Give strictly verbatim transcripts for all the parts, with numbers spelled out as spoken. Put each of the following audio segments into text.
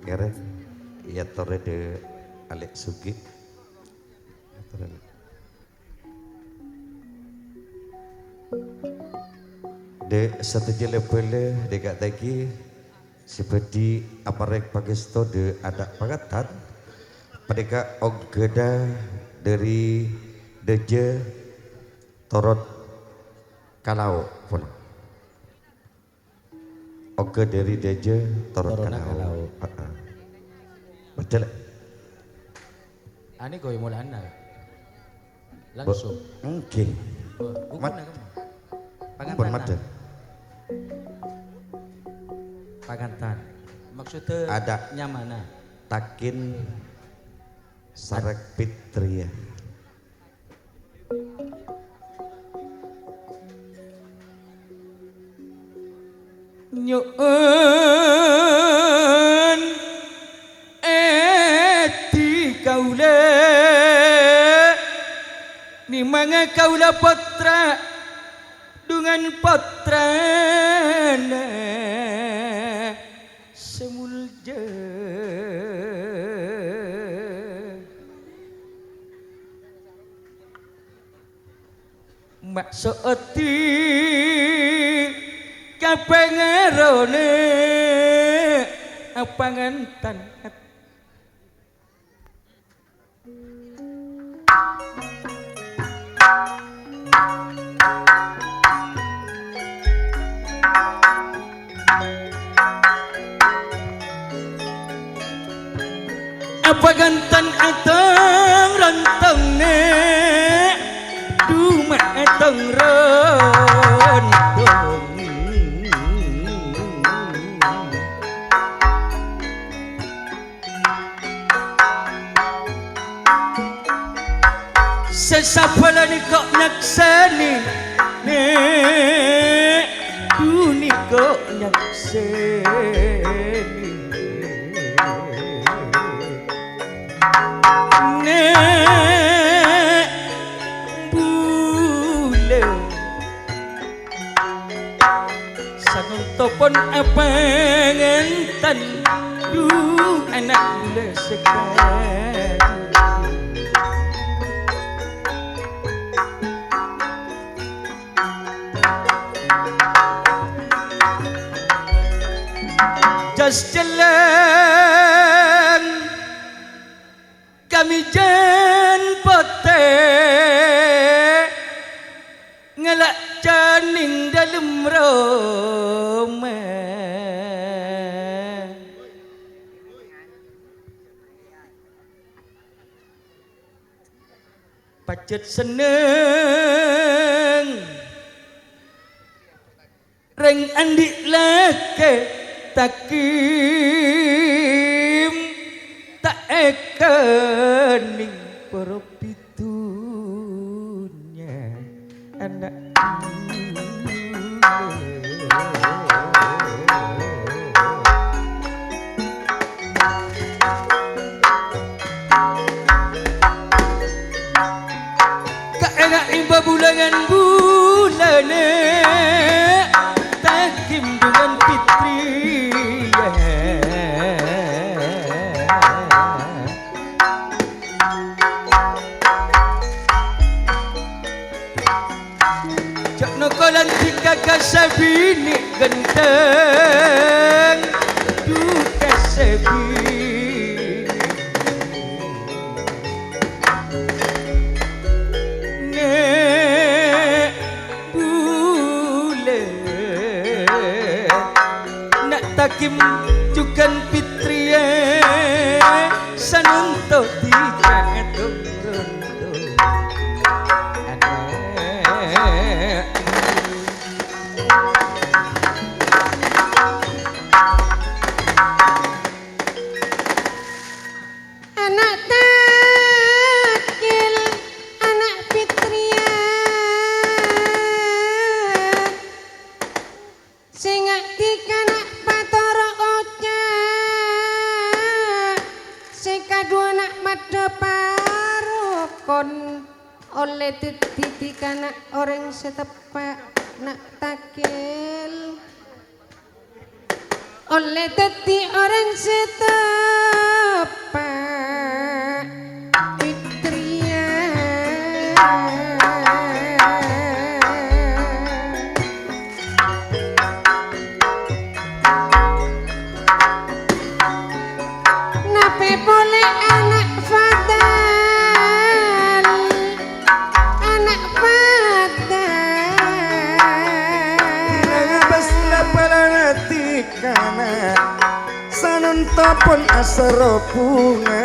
Ngèrèng, èyatorè dâ' Alè' Sugih. Èyatorè. Dâ' sadhâjâ la-bhâlâ dâ' ka'dinto sè bhâdhi aparèng pangèsto dâ' ana' pangantan. Panèka ongghâna dâri dâjâ toron ka lao' polè. Ongghâ dâri dâjâ toron ka lao'. Toronna ka lao'. Heeh. Betul. Anè ghâbây molana. Langsung. Engghi. Oh, bukan Mat-, aku. Ampon, Pangantan. Maddhâ. Pangantan. Maksudnya ada nyamana? Takin sareng Fitri, ya. Nyo'on èdhi kaulâ, nèmanga kaulâ pottra dhungan pottrana sè molja. Ma' so'odhi ka pangèrana apangantan. Apangantan atong-rontong, Nè', duma atong-rontong. Sè sabâlâna ko' nyaksanè, Nè', dhunè ko' nyaksanè. Nè' bulâ. Sanonto pon apangantan, dhu ana' bulâ sè kadhi. Jas jelleng. Kamèjân potè ngala' jhâning dâlem roma. Pajhât senneng. Rèng andi' lakè takim ta' èkennèng para pèdunnya ana'. Kaènga'è babulangan bulâna, takim dhungan Fitri, ya. Jhâ' nokolan dhika ka sabinè' ghântheng, dhu ka sabinè'. Nè' bulâ, na' takim jhughân Fitri, sanonto dhika adhung-dhung. Ana'. Ana' takil, ana' pitriyan, sè nga'dhika na' patoro' oca', sè kadhuwâna maddhâ parokon. Ollè dhâddhi dhika na' orèng sè teppa', na' takil. Ollè dhâddhi orèng sè teppa' Fitriya. Napè polè ana' Fadal, ana' Fadal. Bilâ ngabâs la-bâlâna dhika na', sanonto pon asoro bhunga.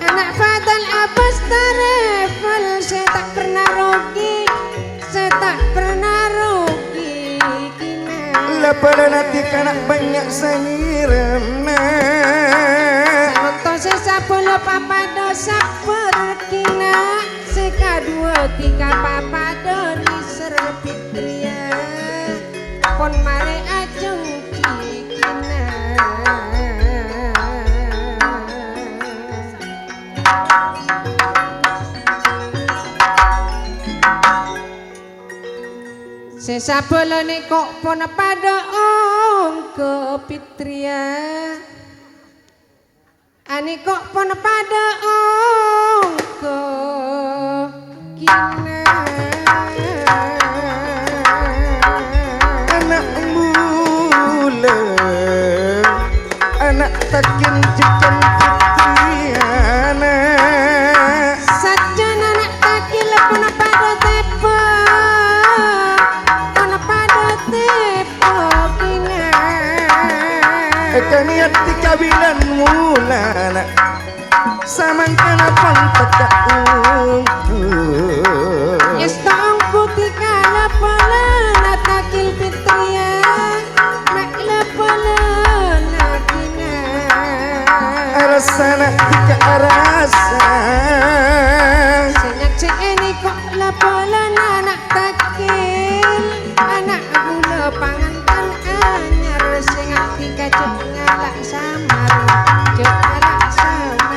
Ana' Fadal abâs tarèfel sè ta' pernah rugi, sè ta' pernah rugi kèna. La-bâlâna dhika na' bânnya' sè ngèrèmè. Sanonto sè sabâlâ papadâ sabbhâr kèna, sè kaduwâ dhika papadâ nèser Fitriya. Pon marè ajhânjhi kèna. Sè sabâlâ nèko' pon padâ ongghâ Fitriya. Anèko' pon padâ ongghâ kèna. Ana' bulâ, ana' takin jhâjhân Fitriyana. Sajân ana' takin pon padâ tèbâ, pon padâ tèbâ kèna. Èkaniyat dhika bilân molana, samangkana pon tekka ongghu. Èsto ongghu dhika la-bâlâna takin Fitriya, ma' la-bâlâna kèna. Arassa ana' dhika arassa. Sè nyaksè'è nèko' la-bâlâna ana' takin, ana' bulâ pangantan anyar sè ngabdi ka jhâ' ngala' samar, jhâ' ngala' samar.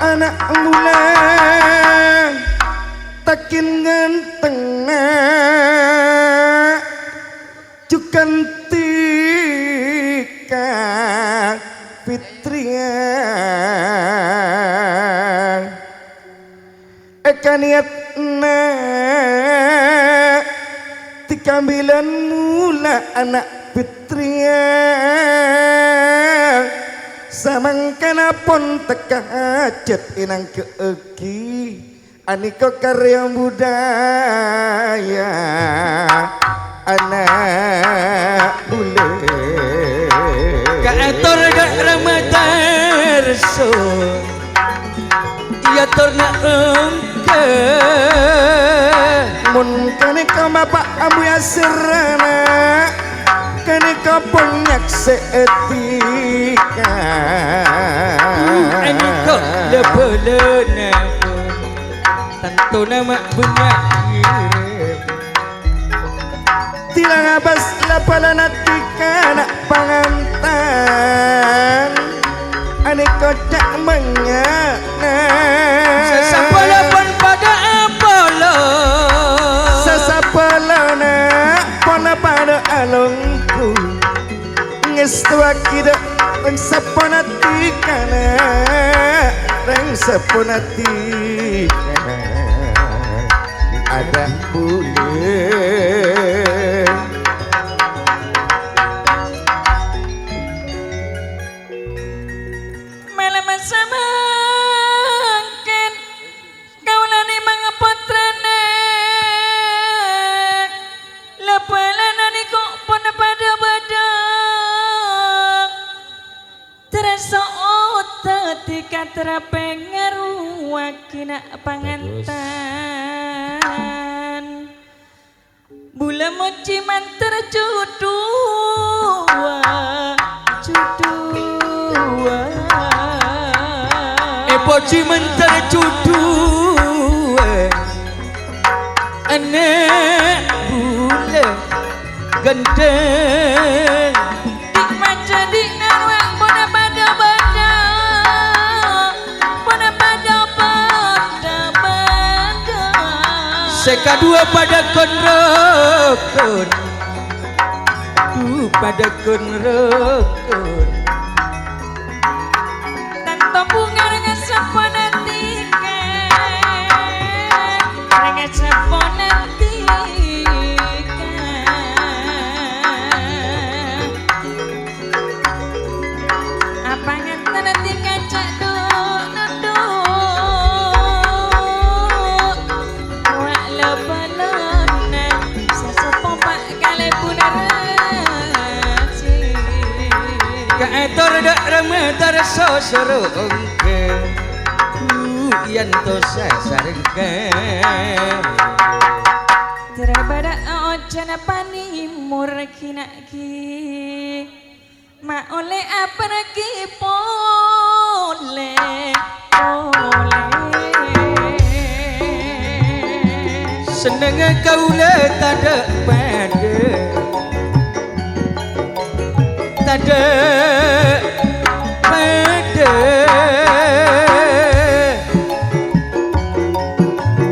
Ana' bulâ takin ghântengnga. Jhughân dhika Fitriya. Èkaniyatna dhika bilân mola ana' Fitriya. Samangkana pon tekka hajhât ènangghâ'aghi. Anèko karya budaya ana' bulâ. Kaator dâ' Rama Tarso, èyatorna ongghâ. Mon kanèko Bapa' ambuya sèrana, kanèko pon nyaksè'è dhika. Anèko la-bâlâna. Tantona ma' bânnya' ngèrèm. Dhika ngabâs la-bâlâna dhika na' pangantan. Anèko ca' bânnya'na. Sasabâlâ pon padâ apolong. Sasabâlâna pon padâ alongghu. Ngèstowaghi dâ' rèng seppona dhika na', rèng seppona dhika ada bulâ. Malem samangkèn kaulâ nèmang pottrana, la-bâlâna nèko pon padâ bâdâ. Tarso otat dhika tarapèngaruwâ kèna pangantan. Bulâ mojhi manter jhudhuwâ, jhudhuwâ. Èpojhi manter jhudhuwâ. Ana' bulâ ghândhâng. Dhik maca dhik narwa pon padâ bâdâ. Pon padâ bâdâ. Sè kaduwâ padâ kon-rokon. Du padâ kon-rokon. Tanto bhunga rèng seppona dhika, rèng seppona dhika. Apa ngènten dhika ca'na nondhu'? Wa' la balana saseppo pa' kalèbun rajhi. Kaator dâ' rama tarso soro ongghâ, bu yanto sasarengghâ. Jhârâ bâdâ ocana panèmor ghi-naghi. Ma' ollè aparèngè polè, polè. Sennengnga kaulâ tadâ' padâ, tadâ' padâ.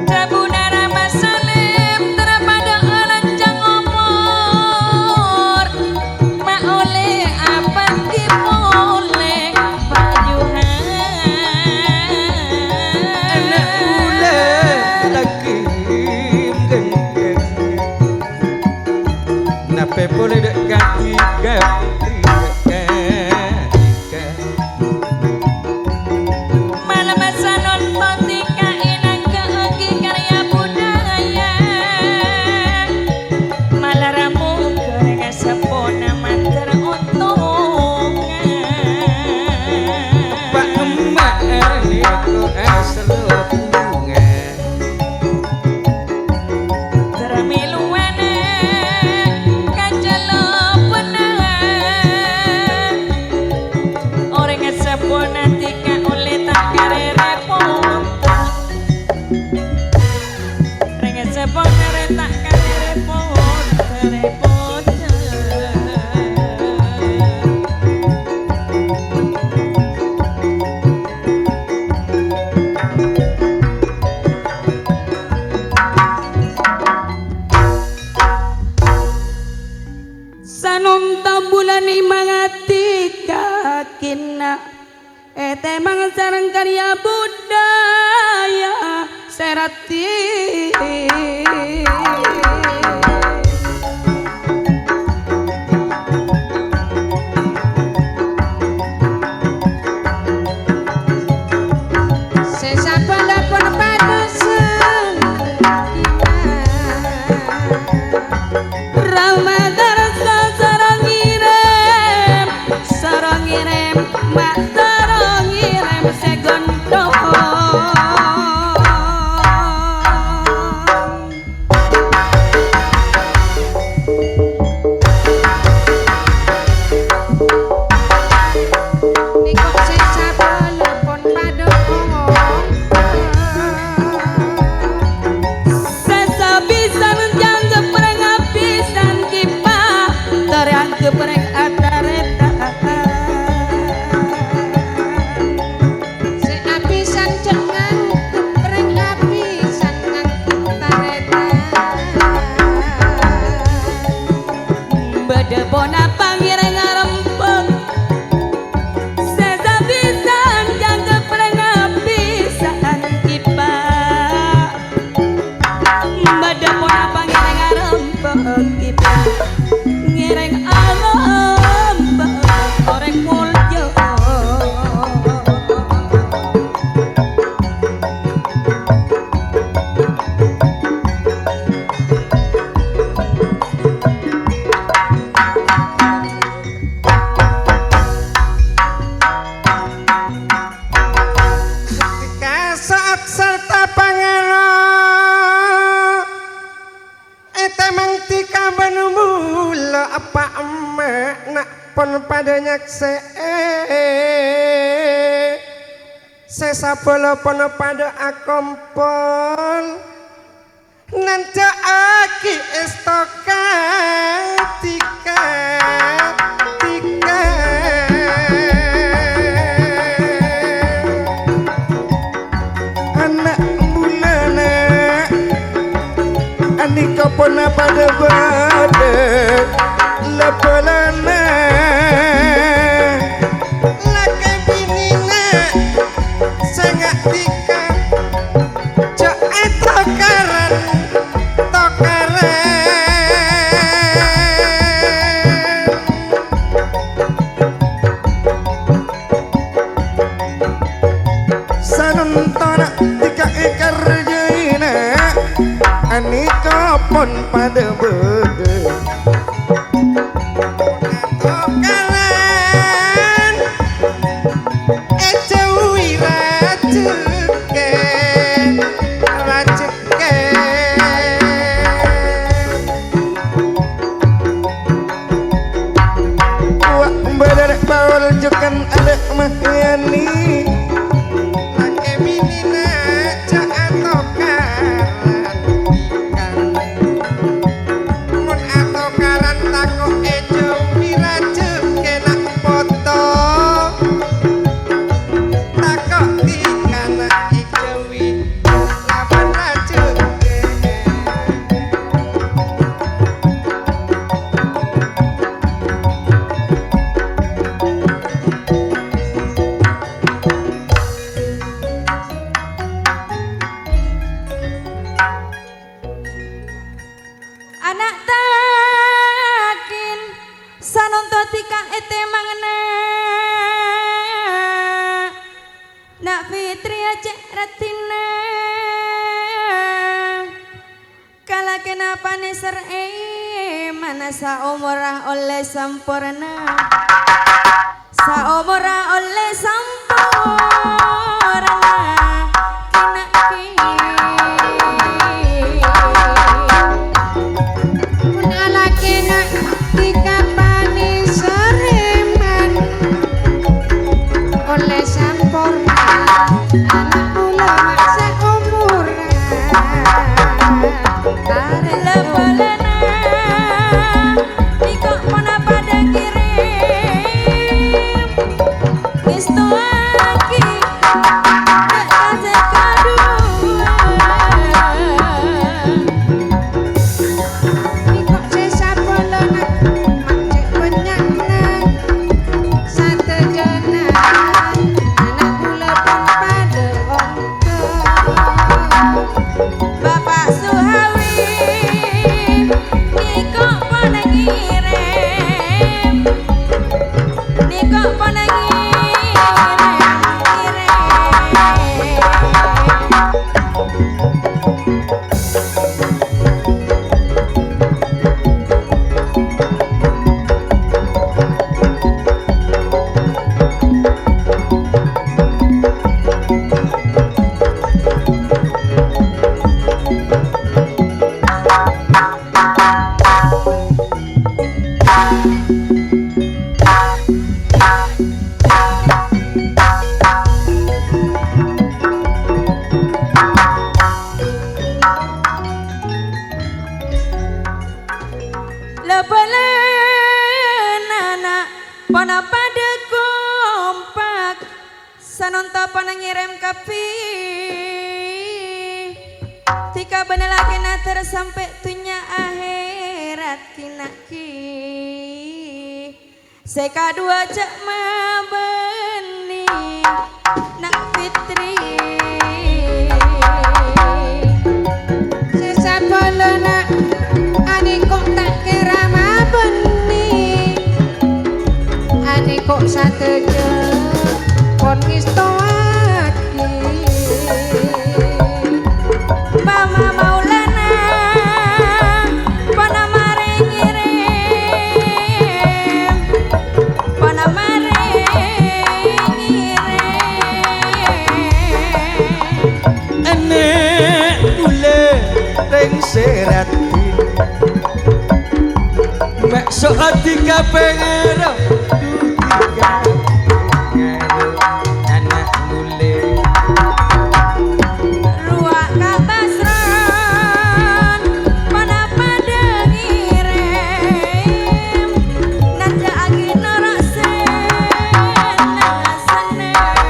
Dhâbuna Rama Salèm, terro padâ lanjhâng omor. Ma' ollè aparèngè polè pajuhân. Ana' kaulâ laghi ghânḍhâng. Napè polè dâ' kadhi ghâbri ka. Malem sanonto dhika ènangghâ'aghi karya budaya. Malar moghâ rèng seppona mandhâr ontongan. Pa' emma' nèko asro bhunga. Terro mèlowana kacaloponna. Orèng seppona dhika ollè ta' karè rèpot. Orèng seppona rè ta' karè rèpot, rèpot. Sanonto bulân èmangati kakèna, ètèmang sareng karya budaya sè raddhin. Sè sabâlâ pon padâ sangkèna. Rama darsa sareng ngèrèm, sareng ngèrèm, ma' sareng ngèrèm sè gondhong. Nèko sè sabâlâ pon padâ ongghâ. Sè sabisana jhâ' nggeprèng abisân kèpa, tarè anggeprèng atarètan. Sè abisân jhâ' nganggup rèng abisân nganggup tarètan. Bâdâ ponapa ngèrèng arembhâk? Sè sabisân jhâ' nggeprèng abisân kèpa. Bâdâ ponapa ngèrèng arembhâk kèpa? Ngèrèng arembhâk orèng molja. Ka sa'at sarta pangala ètèmang dhika bân bulâ eppa' emma'na pon padâ nyaksè'è. Sè sabâlâ pon padâ akompol. Nandhâ'aghi èsto ka dhika, dhika. Ana' bulâna Ponapa dhâ-bâdhâ la-bhâlâna, lakè binèna sè nga'dhika jhâ' ètokaran, tokaran. Sanonto dhika èkarjhâina, anèka pon padhâ bâdhâ. Tokaran èjhâuwi rajhekkè, rajhekkè. Wa' bâdâ rè' paol jhughân adâ' Mahyani. Lakè binèna jhâ' atokaran. Mon atokaran tako' èjhâuwi rajhekkèna poto. Tako' dhikana èjhâuwi. Ana' takin sanonto dhika ètèmangna. Na' Fitri ajhâk raddhinna. Kalakèna panèser èmana saomorra ollè samporna. Saomorra ollè samporna. Kèna-kèna. Pon alakèna dhika panèser èmana. Ollè samporna, ana' kaulâ ma' saomorra. Arè la-bhâlâna, dhika ponapa dhâ' ngèrèm. Ngèstowaghi, dhâ' ka sè kaduwâ. Nèko' sè sapolona, ma' cè' bânnya'na sadhâjâna, ana' kaulâ pon padhâ ongghu. Bapa' Suhawi, nèko' pon ngèrèm, nèko' pon ngèrèm, ngèrèm. La-bhâlâna, ana' pon padhâ kompak, sanonto pon ngèrèm kabbhi. Dhika bânnè lakèna ter sampè' dhunnya ahèrat kèna-kèna. Sè kaduwâ jhâ' mabânnè, Na' Fitri. Sè sabellunna anèko' ta' kèra mabânnè. Anèko' sadhâjâ pon ngèstowaghi. Mama Maulana, pon marè ngèrèm, pon marè ngèrèm. Ana' kaulâ rèng sè raddhin. Ma' so'ati ka pèngèr, dudi ka pèngèr, ana' kaulâ. Rowa ka Basron, pon padhâ ngèrèm, nandhâ'aghi noro' sè nang-sennang.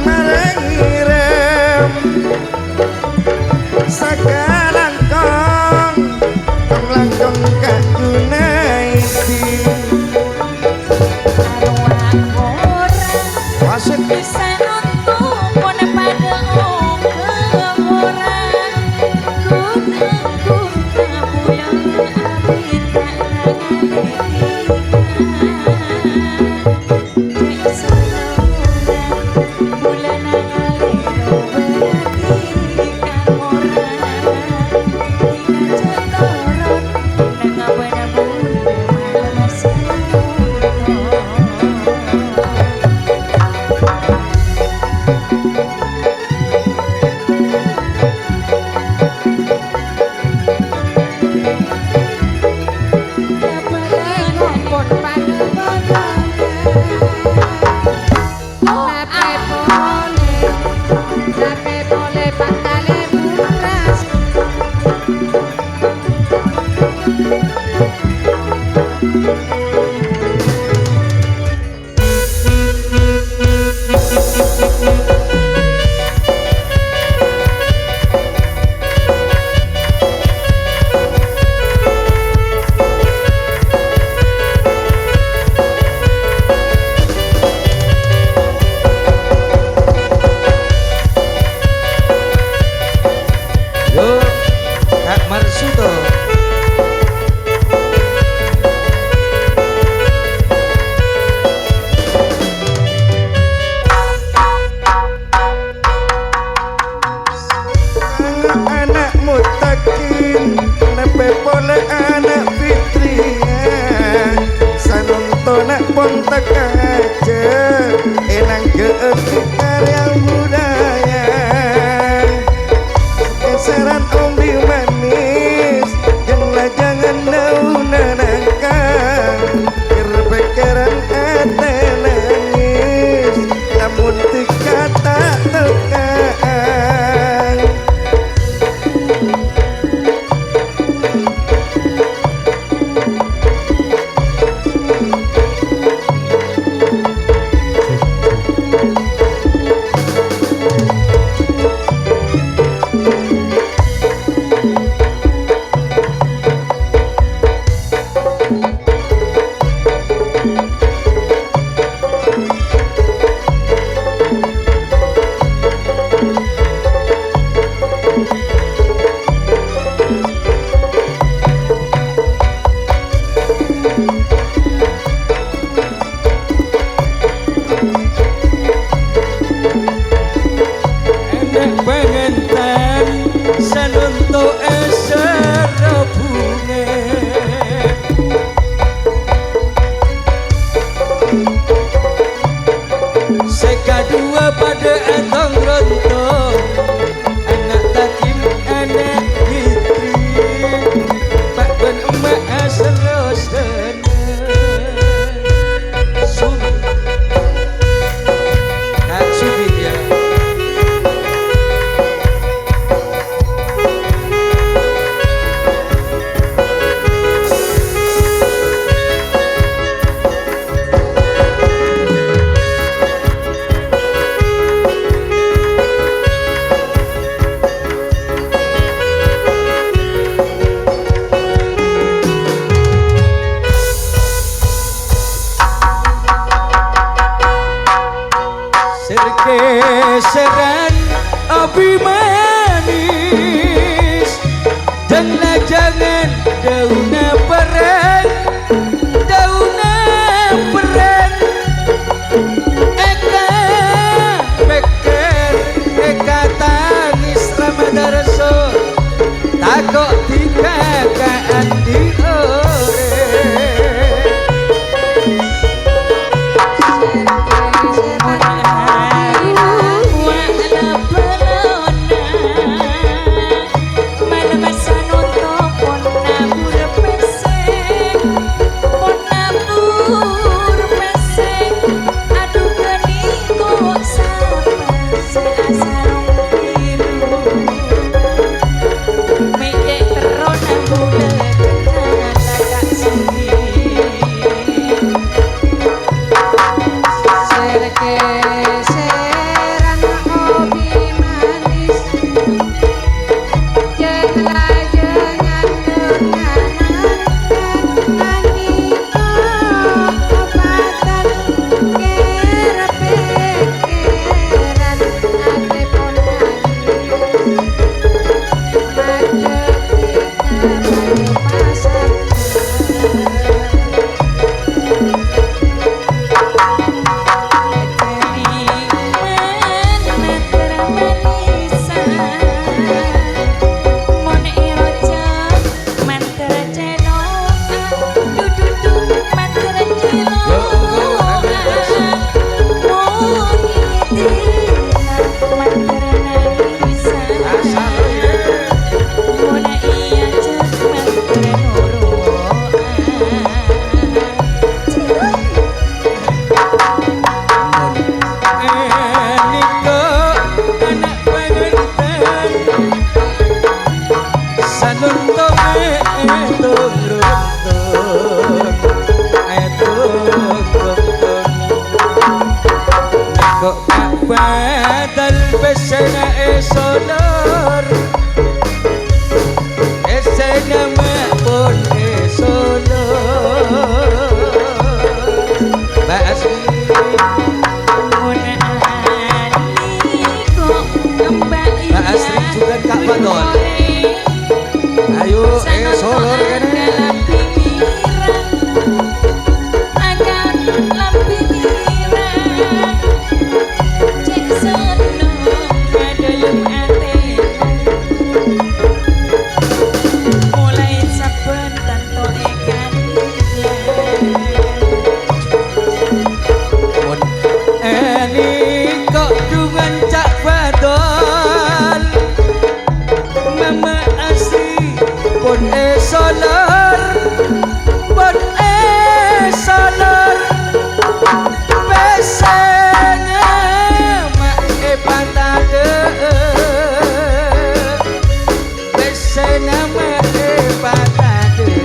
Marèng ngèrèm sakalangkong, kong-langkong ka Junaidi. Arowa orèng. Wasit. Bisa nonton pon padâ oka orèng. Gun-gun kabulâ abit ta' ngalè'è. Yo, Kak Marsuto. Ana' Mutakin, napè polè ana' Fitri, sanonto na' pontak ajâ, ènangghâ'â karya budaya. Èsèran ombi manis, jâng-lajângan daunna nangka, kèr-pèkkèran atè nangis, lamon dhika ta' tokang. Ana' pangantèn sanonto èsèra bhungè. Sè kaduwâ padâ atong-rontong, ana' Takim, ana' Fitri, pa' bân emma' asèra. Sumi. Kak Sumi, ya. Sèrkè sèran abimanis, jâng-lajângan daunna perrèng, daunna perrèng. Èka pèkkèr, èka tangis rama darso, tako' dhika ka andi' orèng. Mandhâr nangisâ. Asal, yâ. Mon iyâ jhâ' mandhâr noro'a. Mon ènèko ana' pangantèn, sanonto me' ètong-rontong, ètong-rontong. Nèko Abadal pèssèna èsolor, pèssèna ma' pon èsolor. Mbak Asri. Mon ani kok kembali Mbak Asri juga Kak Badol. Ayo, èsolor kènè. Akan lebbi mirang, cè' sennengnga dâlem atèna. Molaè sabbhân tanto èkandhâ. Mon ènèko dhungan Cak Badol. Mama Asri pon èsolor, pon èsolor. Pèssèna ma' èpatadâ', pèssèna ma' èpatadâ'.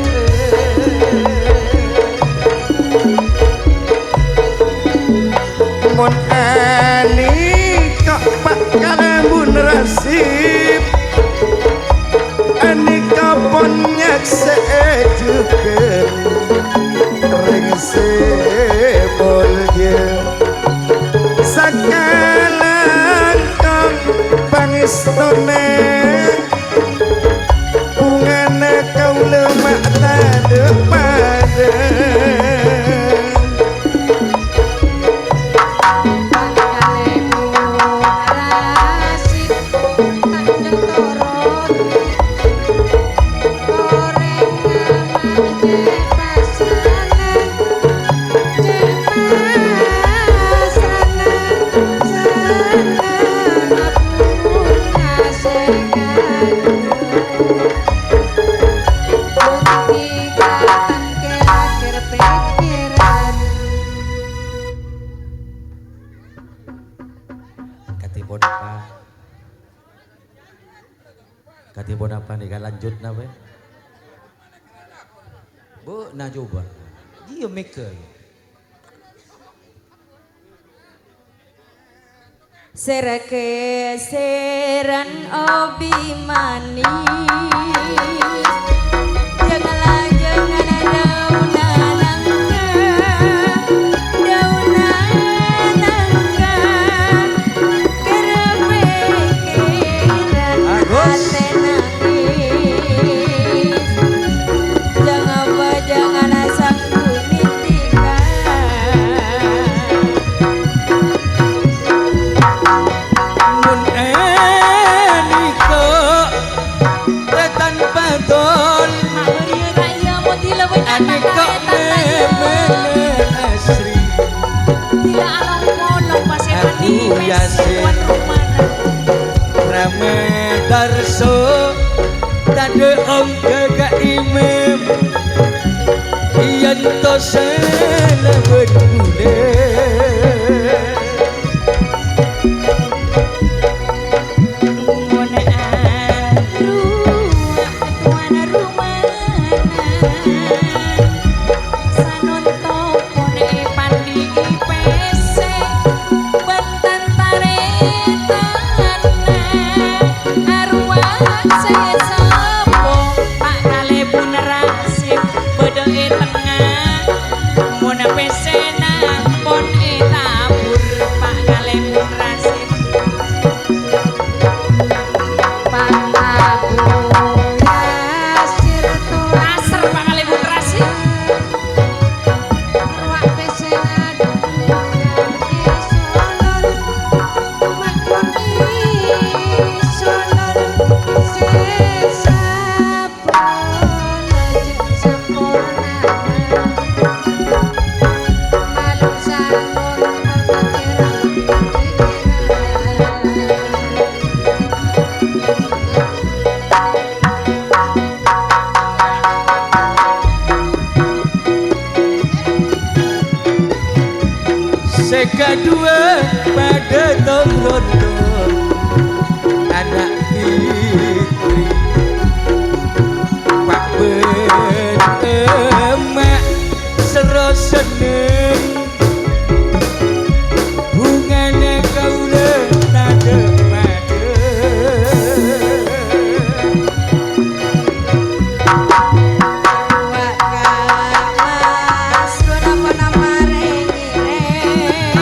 Mon anèka pa' kalambun rasib, anèka pon nyaksè'è jhughân rèng sè molja. Sakalangkong pangèstonè, bhungana kaulâ ma' tadâ' padâ. Kadhi ponapa? Kadhi ponapa nèka, lanjut napa? Bu, nah, coba. Iyâ, mèghâ. Sèrè-kèsèrran obi manis, jhâng-lanjhângan daunna nangka, daunna nangka, kèra pèkkèran atè nangis, jhâng-bhâjhângan sanggu nètika. Mon ènèka Rètan Badol. Mak bâriyâ ra'ya mon dilebbi anèka mèmèna Asri. Dila along-polong pasè Abu Yasin. Ramè darso tadâ' ongghâ ka imam. Iyâ ento sè lebbi bulâ. Mon aruwa' towana rumana, sanonto pon èpandi'i pèssè bân tan-tarètanna. Arowa sè seppo, pa' kalèbun rasib bâdâ è tengnga. Mon pèssèna po Kadhuwâ padhâ tong-rontong ana' Fitri. Pa' bân emma' soro senneng, bhungana kaulâ tadâ' padâ. Wa' ka Mas, ghun napa-napa rèng-ngèrèng.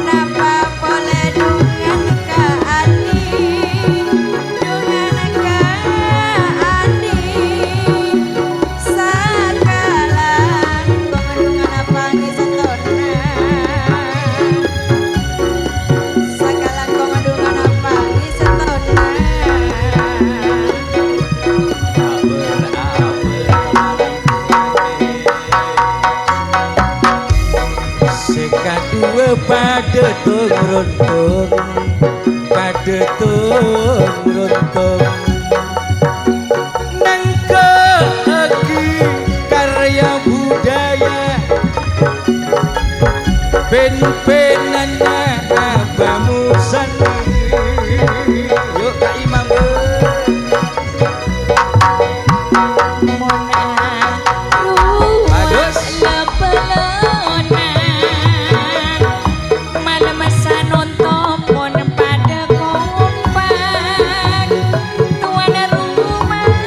Napa polè dhungan ka andi', dhungan ka andi'. Sakalangkong dhungana pangèstona. Sakalangkong dhungana pangèstona. Sè kadhuwâ padhâ tong-rontong, padhâ tong-rontong. Nangka'aghi karya budaya, pen-penanna Abah Musan. Yo, Kak Imam, Bu. Mon aruwa Bagus. Lebelona. Malem sanonto pon padâ kompak, tuan rumana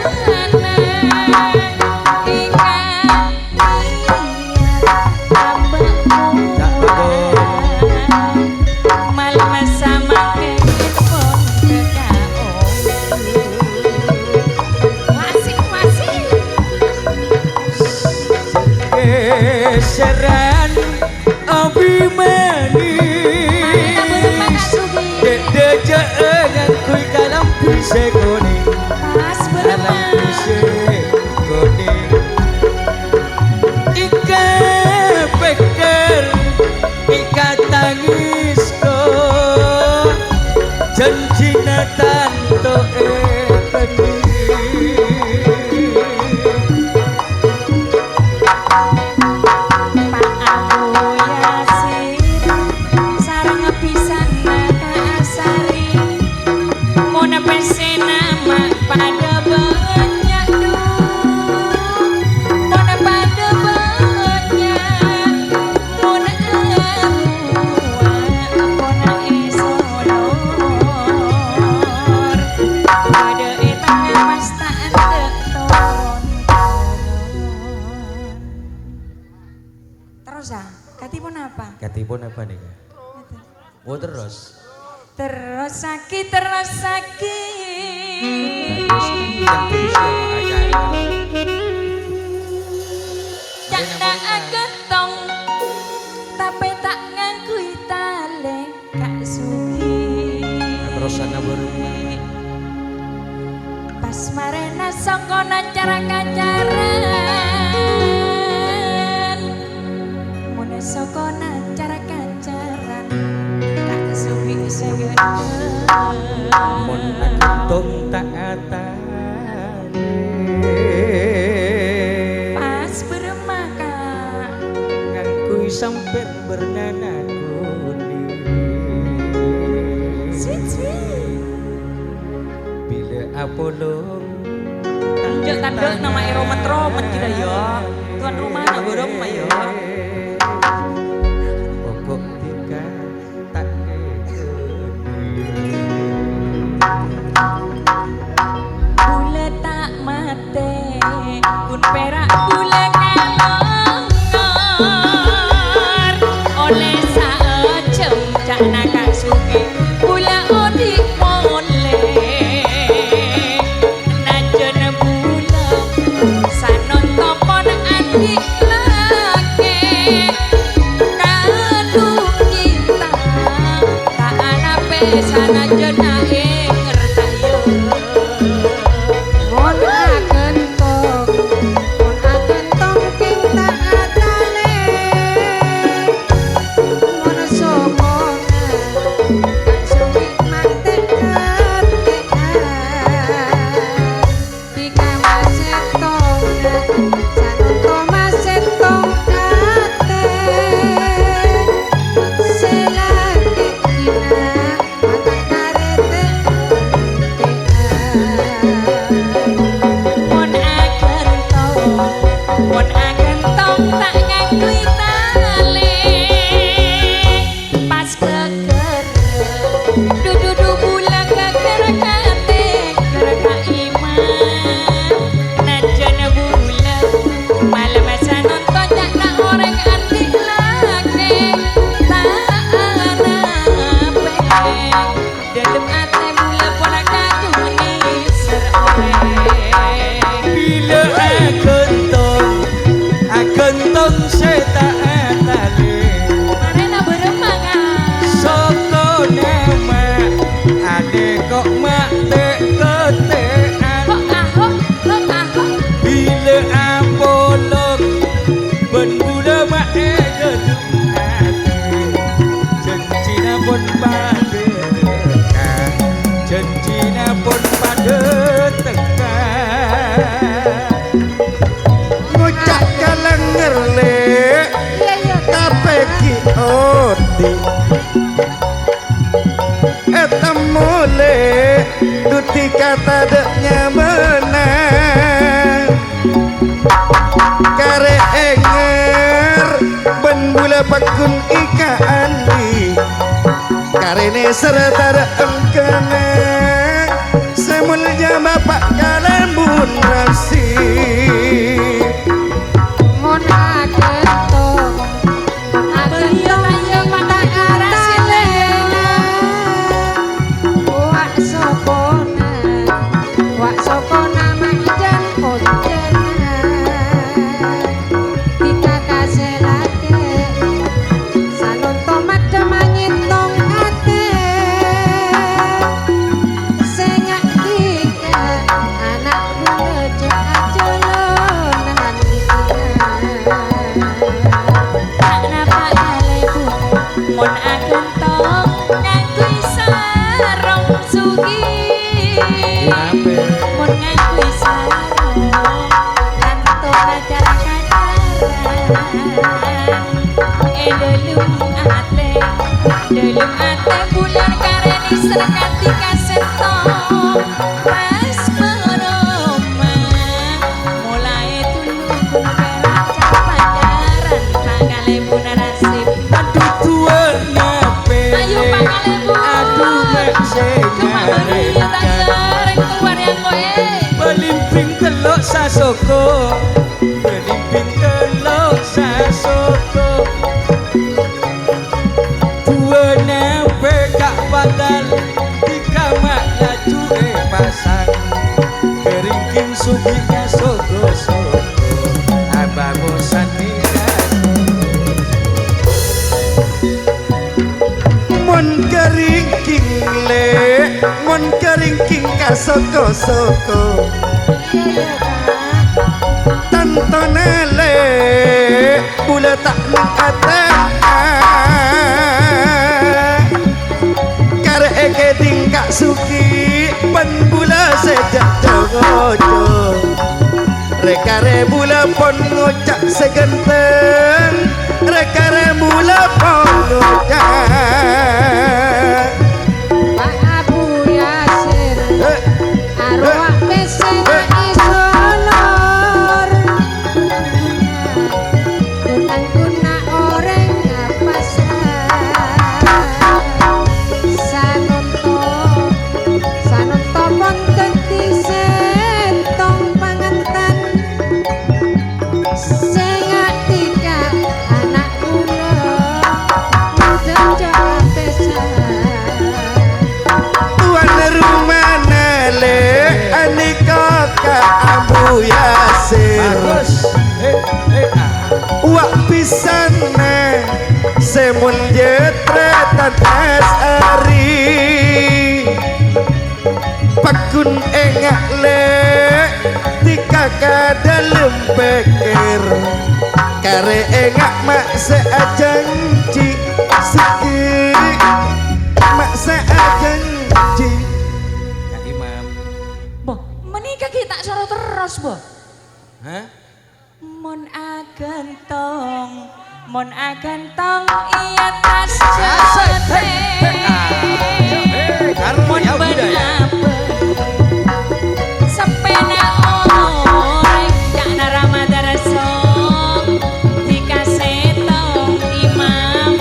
ingkang iyâ tambah murah. Malem samangkèn pon kekaon. Masih, masih. Geseran Abimani. Mari, Kak Burung, Kak Sugi. Dek deja'an ngangghuy kalambi sè konèng. Pas, Burung, kalambi sè konèng. Ika pèkkèr, ika tangès, ko. Janjina tanto èpenuhi. Pa' Abu Yasin sareng bhisanna Ka' Asari. Mon pèssèna ma' padâ bânnya', du. Mon padâ bânnya', mon aruwa pon èsolor. Padâ è tengnga pas ta' adâ' ton-toron. Terros, ah, kadhi ponapa? Kadhi ponapa nèka? Ngètè. Oh, terros. Terrosaghi, terrosaghi. Terros, yang terus ya, Mak Aca. Ca'na aghântong, tapè ta' ngangghuy talè. Ka' Sugi. Terros ana bareng. Pas marèna sokona cara-kacaran. Mon sokona cara-kacaran, Ka' Sugi sè ghândhâ. Mon aghântong ta' atalè. Pas bârâmma, Ka'? Ngangghuy sampèr bârnana konèng. Sweet, sweet. Bilâ apolong. Enjâ' tadâ' nama èromet-romet kita, ya. Tuan rumana bârâmma, ya. Pokok tika ta' kèkèr. Bulâ ta' matè, ghun pèra' bulâ kalongor. Ollè saejjhâm ca'na Ka' Sugi, bulâ odi' molè. Najjhân bulâ sanonto pon andi' lakè', kalu cinta ta' anapè sanajjhân aèng rtaya. Mon aghântong, mon aghântong cinta atalè. Mon sokona, Ka' Sugi mantè' katè'an. Tika masèttong, sanonto masèttong katè. Dâlem atè bulâ pon akadhung nèser orèng. Bilâ aghântong, aghântong sè ta' atalè. Marèna bârâmma, Ka'? Sokona ma', anè kok ma' tè'-kotè'an. Kok ahok, kok ahok. Bilâ apolong, bân bulâ ma' è dâlem atè. Jhânjhina pon padâ teka, jhânjhina pon padâ teka. Ngoca' kalangngèr, Lè', Iyâ, iyâ, Ka'. Tapè ghi' odi'. Ètemmo, Lè', dhu dhika tadâ' nyamana. Karè èngèr bân bulâ pagghun è ka'andi'. Karè nèser tadâ' èngghâna. Sè molja Bapa' Kalèbun Rasib. Mon aghântong, mon aghântong, Beliau ta' atalè. Wa' sokona, wa' sokona majân ojâna. Dhika kasè lakè', sanonto maddhâ manyèttong atè. Sènga' dhika ana' bulâ jhâ' ajhâlânan. Ta' napa' kalèbun, mon aghântong ngangghuy sarong soghi. Mon ngangghuy sarong, tanto kacar-kacaran. È dâlem atè, dâlem atè bulâ karè nèser kadhi ka sèttong. Pas bârâmma, molaè dhulu ghun pèra' ca'-pacaran, Pangalèbun Rasib. Adu duwâ' napè? Ayo, Pangalèbun. Adu, mè' sè Cuma bâri' ngarèpkan. Tayar, keluar yang kowe. Belimbing tello' sasoko. Belimbing tello' sasoko. Duwâna pèka' patal, dhika ma' laju èpasang. Kèringking soghi ka soko-soko, abâ' mosan dhika. Mon kèringking, Lè', mon kèringking ka soko-soko. Tantona, Lè', bulâ ta' neng atè. Karè èkèdhing ka' soghi, bân bulâ sè jhâ'-jhâ' ngoco. Rè-karè bulâ pon ngoca' sè ghânteng, rè-karè bulâ pon ngoca'. Pak Abu Yasir, eh, arowa eh, pèssèna eh. Isolor. Ghun-angguna orèng apasa. Sanonto, sanonto pon dhâddhi sèttong pangantan. Sènga' dhika ana' bulâ, jhâ' jhâ' apèsa. Tuan rumana, Lè', anèka ka Abu Yasir. Bagus. Eh, eh, ah. Wa' pisana sè molja Trètan As'ari. Pagghun enga', Lè', dhika ka dâlem pèkkèr. Karè enga' ma' sè ajhânjhi, sèghi ma' sè ajhânjhi. Ka Imam. Bo, menèka ghi' ta' soro terros, Bo. Hah? Mon aghântong, mon aghântong è attas jhâtè. Mon bân abâ', sapèna orèng ca'na Rama Darso, dhika sèttong Imam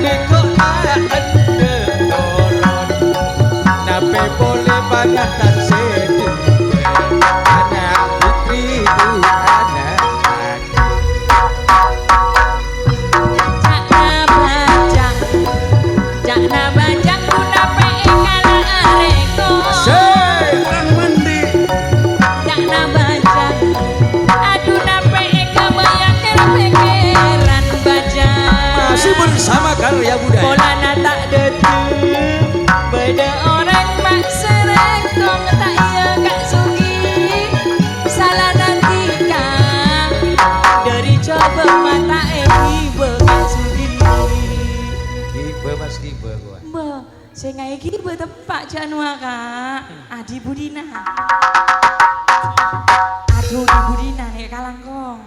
Tèko' ta' endâ' toron, napè polè pangantan sè duwâ', ana' putri bu ana' Ca'na bâjâng, ca'na bâjâng, ponapa èkala arèko? Asik, Rang Mandi. Ca'na bâjâng, adhu, napè èkabâyâ kèr-pèkkèran bâjâng. Masih bersama Karya Budaya. Polana ta' dâteng, bâdâ orèng maksèrèkong, ta' iyâ, Ka' Sugi? Salana dhika, dhâri coba mata'è ghibâ, Ka' Sugi. Ghibâ, Mas, ghibâ, kowa. Mbah, sè ngaè ghibâ teppa' jhâ' nowa, Ka'. Adhi budina. Adhu, adhi budina nè' kalangkong.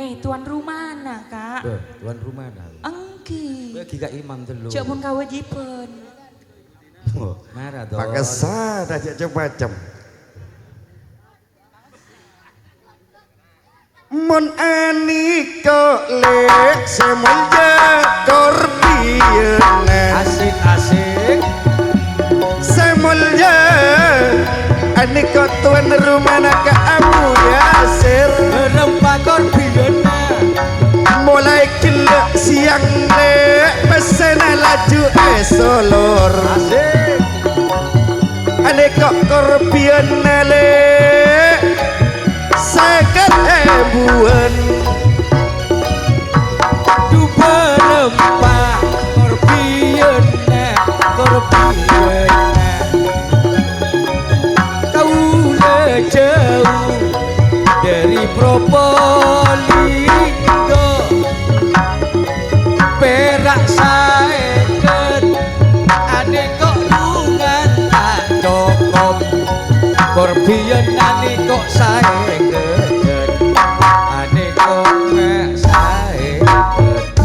Eh, tuan rumana, Ka'. Beh, tuan rumana. Èngghi. Bagi Ka' Imam dulu. Jhâ' pon kawâjibhân. Oh. Mara, Don. Pakasana jhâ' cem-macem. Mon anèko lè' sè molja korbiyânna. Asik, asik. Sè molja, anèko tuan rumana Ka' Abu Yasir. Lempa korbiyânna. Molaè ghellâ' sèyang lè', pèssèna laju èsolor. Asik. Anèko korbiyânna lè', sèket èbuwân. Dupa lempa korbiyânna, korbiyânna. Kaulâ jhâu dhâri Propolinggo, pèra' saèket. Anèko lungan ta' cokop, korbiyân anèko saèket. Anèko mè' saèket.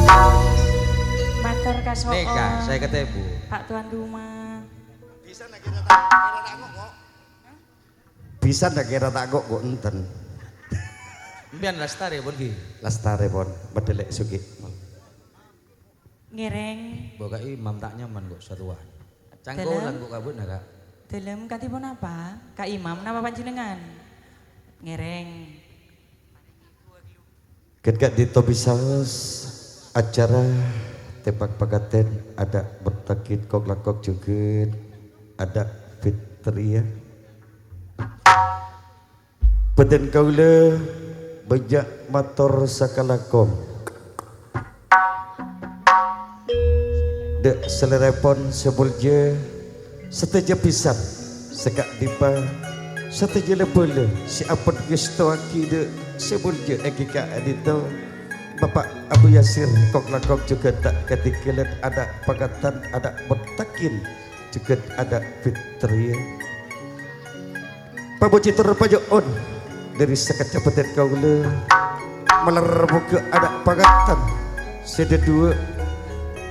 Mator kaso'on. Nèka, saèket èbu. Pak Tuan Rumah. Bisa ndak kira ta', kira ta' ngok-ngok? Bisa ndak kira ta' ngok-ngok enten? Empèyan lastarè pon, Gi? Lastarè pon, medhelek sugi. Ngèrèng. Mbok Ka' Imam ta' nyaman kok satuan. Cangkolan Dalem. Kok kabunna, Ka'. Dalem kadi ponapa? Ka' Imam napa panjennengan? Ngèrèng. Ghân ka'dinto bisaos acara tembhâng panganten adâ' bertakin kok-langkok jhughân adâ' fitriya. Bhâdhân kaulâ bânnya' mator sakalangkong. Dâ' salèrèpon sè molja, sadhâjâ bhisan sè ka'dimma, sadhâjâ la-bhâlâ sè ampon ngèstowaghi dâ' sè molja èngghi ka'dinto, Bapa' Abu Yasir, kok-langkong jhughân ta' katinggalan, adâ' panganten, adâ' bertakin jhughân adâ' fitriya. Pamojhi tor panyo'on dhâri sakajjhâ' bhâdhân kaulâ, malar moghâ adâ' panganten sè dhâduwâ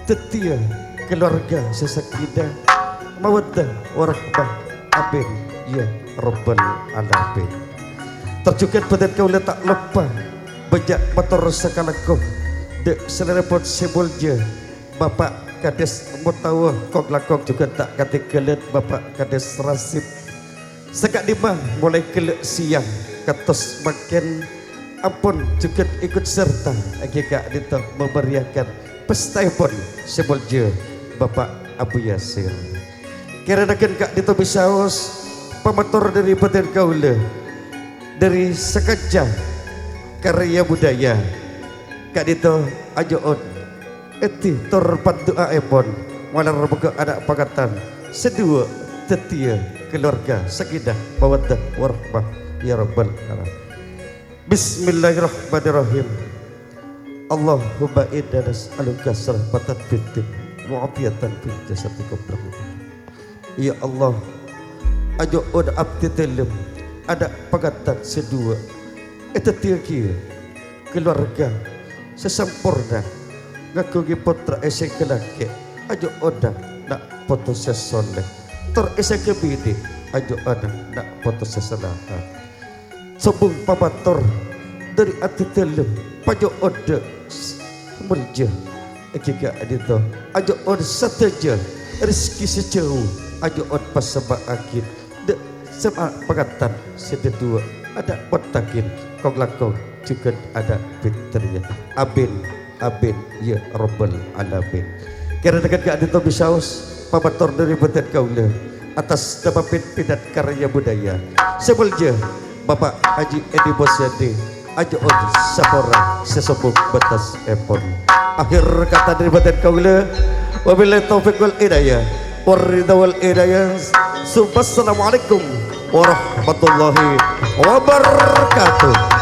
dhâddhiyâ kalowarga sè sakinah, mawaddah, warahmah. Amin, ya Rabbal Alamin. Tor jhughân bhâdhân kaulâ ta' loppa bânnya' mator sakalangkong dâ' salèrèpon sè molja, Bapa' Kades Motawa, kok-langkong jhughân ta' katinggalan, Bapa' Kades Rasid. Saka'dimma molaè ghellâ' sèyang kantos mangkèn ampon jhughân ikut serta èngghi ka'dinto memeriahkan pestaèpon sè molja Bapa' Abu Yasir. Kèrana ghân ka'dinto bisaos pamator dhâri bhâdhân kaulâ, dhâri sakajjhâ' karya budaya. Ka'dinto ajo'on èdhi tor pandu'aèpon, malar moghâ adâ' panganten sè dhuwâ' dhâddhiyâ kalowarga sakinah mawaddah warahmah, ya Rabbal Alamin. Bismillahirrahmanirrahim. Allahumma inna nas'aluka salamatan fid din wa afiyatan fil jasadi qabla mauti. Ya Allah, ajo'on abdhi dhâlem adâ' panganten sè dhuwâ' èdhâddhiyâghi kalowarga sè samporna, ngaghungè pottra èsèngghâllaghi, ajo'onna na' poto sè soleh, tor èsèngghâ binè', ajo'onna na' poto sè salamet. Sombhung pamator dhâri abdhi dhâlem, pajo'on dâ' s-, Molja èngghi ka'dinto, ajo'on sadhâjâ rejhekkè sè jhâu, ajo'on pasemba'aghi dâ' sè pa-, pangantan sè dhâduwâ', adâ' pontaghin kong-langkong jhughân adâ' bhintèr, yâ. Amin, amin, yâ Rabbal Alamin. Kèra-kèra ka'dinto bisaos pamator dâri bhâdhân kaulâ atas nama pimpinan karya budaya sè molja Bapak Haji Edi Musyadi, ajo'on sapora sè sombong bâtessèpon. Akhir kata dâri bhâdhân kaulâ, wabillahi taufiq wal hidayah, waridha wal hidayah. Summa assalamualaikum warahmatullahi wabarakatuh.